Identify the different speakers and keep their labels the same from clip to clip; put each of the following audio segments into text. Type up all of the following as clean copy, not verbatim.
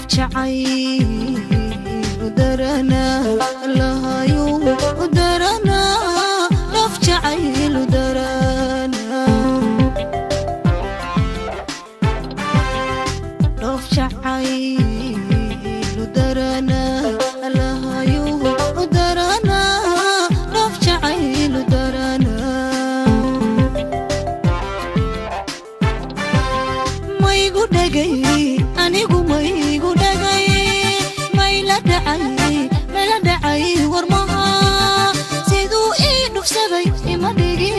Speaker 1: Jacayl darana lahayu darana dhoof jacayl darana dhoof jacayl darana lahayu darana dhoof jacayl darana maygu dhagay anigu maygu dhagay mayla dhacay mayla dhacay warmaha siduu ii dhufsaday ima dhigin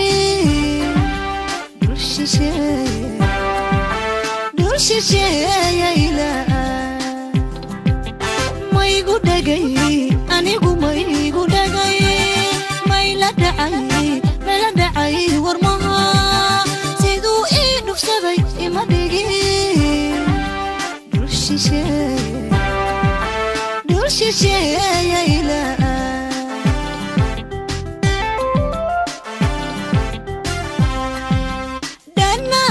Speaker 1: dhul shisheeyayla maygu dhagay anigu maygu dhagay mayla dhacay mayla dhacay warmaha siduu ii dhufsaday ima dhigin dhul shisheeyayla dhanna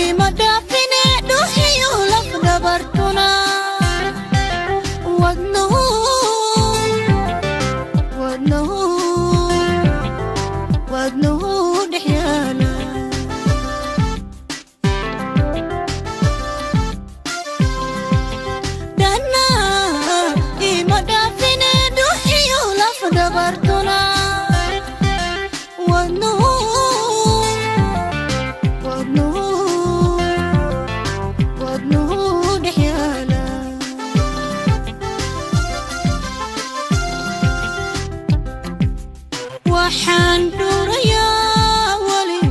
Speaker 1: ima dhaafine dhuxiyo laf dhabartuna wadnuhu wadnuhu wadnuhu dhex yaala dhanna ima dhaafine dhuxiyo laf dhabartuna wadnuhu wadnuhu wadnuhu dhex yaala waxaan dhurayaa weli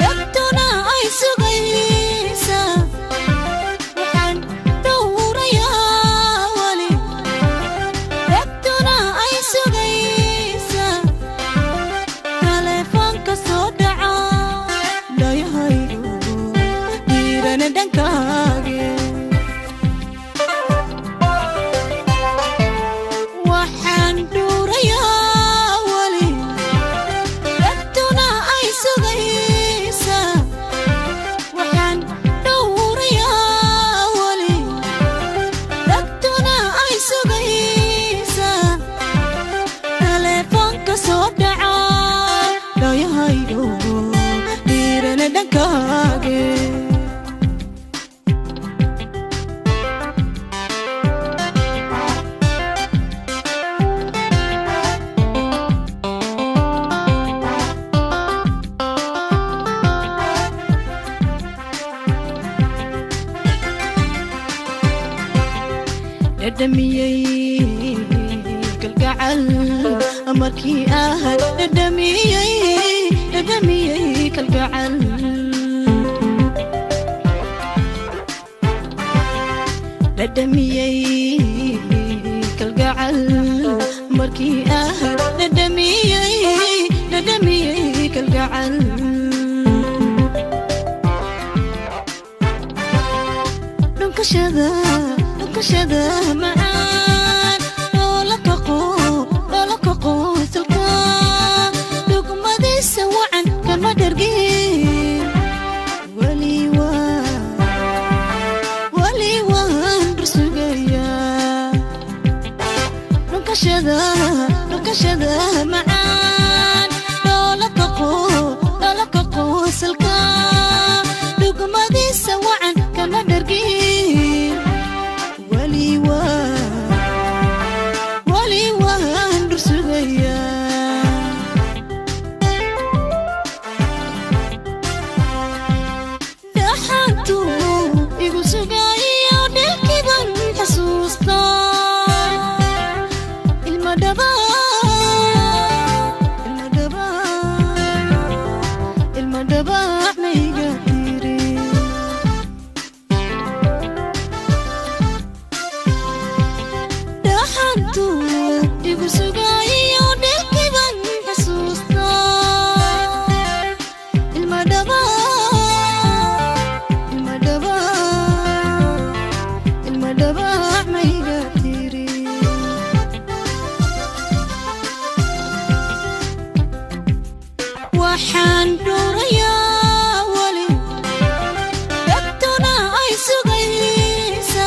Speaker 1: dhagtuna ay sugaysaa waxaan dhowrayaa weli dhagtuna ay sugaysaa taleefoonka soo dhaca dhayahaygu dhiirana dhankaage waxaan dhurayaa weli dhagtuna ay sugaysaa waxaan dhowrayaa weli dhagtuna ay sugaysaa taleefoonka soo dhaca dhayahaygu dhiirana dhankaage dhadhamiyey kalgacal markii aad dhadhamiyey dhadhamiyey kalgacal dhadhamiyey kalgacal markii aad dhadhamiyey dhadhamiyey kalgacal dhunkashada dhunkashada macaan dhoola kaqo dhoola kaqo salka dhugmadiisa wacan kama dhargin weli waan weli waan dhursugayaa dhunkashada dhunkashada macaan dhoola kaqo dhoola kaqo salka dhugmadiisa wacan kama dhargin weli waan weli waan dhursugayaa dhaxantu igu sugayo dhilkiban xasuusta ilma dhaba ilma dhaba ilma dhabac mayga tiri dhaxantu igu sugayo dhilkiban xasuusta ilma dhaba ilma dhaba ilma dhabac mayga tiri waxaan dhurayaa weli dhagtuna ay sugaysaa.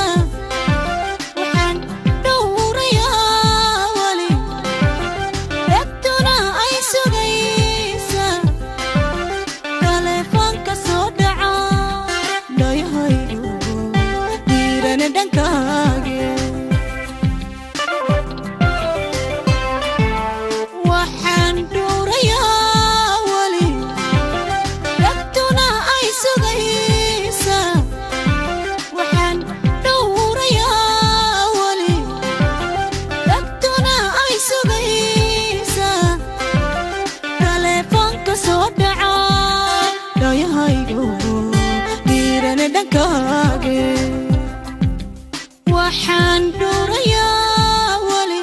Speaker 1: Dhankaage waxaan dhurayaa weli,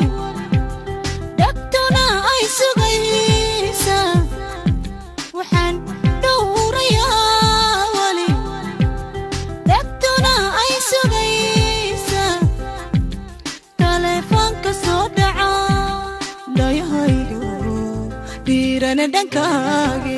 Speaker 1: dhagtuna ay sugaysaa. Waxaan dhowrayaa weli, dhagtuna ay sugaysaa. Taleefoonka soo dhaca, dhayahaygo dhiirana dhankaage.